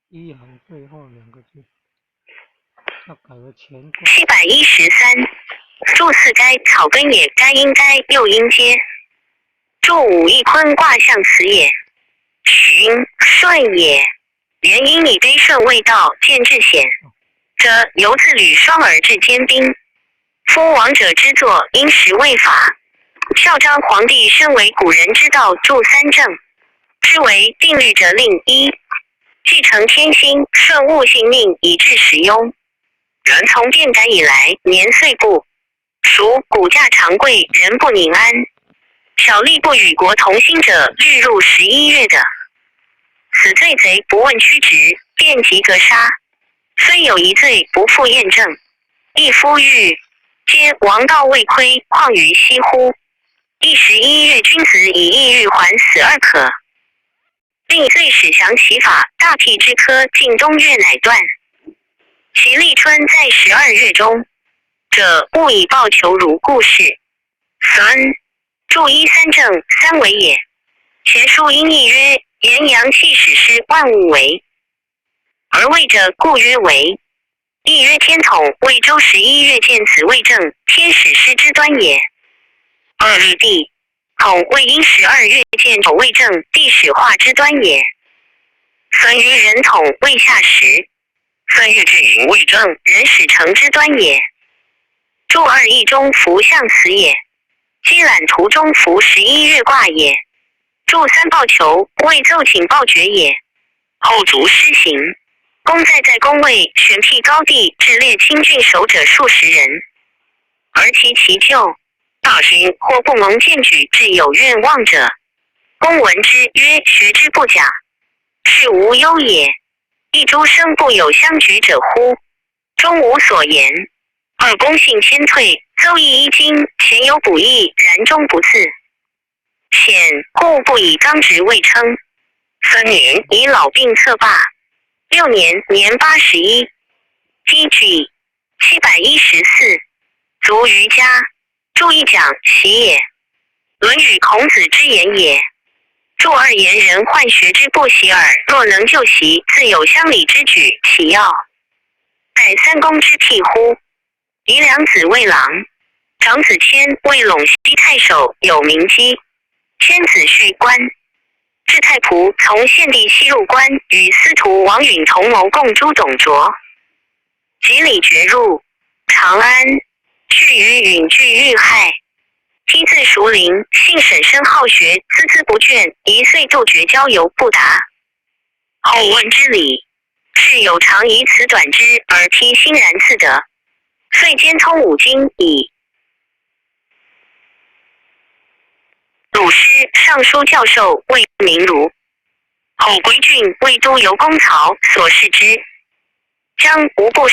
一行最后两个字，要改为乾卦。713，注四该草根也，该应该又应接。注五易坤卦象辞也。荀顺也，原因以卑顺未到，见至险者，犹自履双而至坚冰。夫王者之作，因时未法。孝章皇帝身为古人之道，著三政，之为定律者令一，继承天心，顺物性命，以致实庸。然从变改以来，年岁不熟，股价常贵，人不宁安。小吏不与国同心者，律入11月的。死罪贼不问曲直，便即格杀。虽有一罪，不复验证。一夫欲，皆王道未亏，况于西乎？一十一月，君子以义欲还死而可。令罪使降其法，大辟之科，近冬月乃断。其立春在12月中者，勿以报求如故事。三注一三正三为也。前书音义曰：言阳气始失万物为，而为者，故曰为。亦曰天统，为周十一月见此为正，天始失之端也。二日地统为阴十二月见丑未正，地始化之端也。三曰人统为夏时，三月见寅未正，人始成之端也。注二易中福象辞也。积览图中福十一月卦也。注三报求为奏请报决也。后足施行，公在在宫位选辟高地，至列亲郡守者数十人，而其其旧大兴或不蒙荐举，至有愿望者，公闻之曰：“学之不讲，是无忧也。一诸生不有相举者乎？终无所言。二公性谦退，奏议一经，前有补益，然终不自显，故不以刚直为称。3年，以老病策罢。6年，年81。G 714，卒于家。注一讲习也，《论语》孔子之言也。注二言人患学之不习耳，若能就习，自有乡里之举，岂要待三公之辟乎？宜良子为郎，长子谦为陇西太守，有名基。谦子婿官，至太仆，从献帝西入关，与司徒王允同谋共诛董卓。及李傕入长安。去与允俱遇害。梯字叔陵，姓沈，身好学，孜孜不倦，一岁杜绝交游不达。后问之礼，是有常以此短之，而披欣然自得。遂兼通五经，以鲁师、尚书教授，魏明儒。后归郡，魏都邮公曹所视之，将无不。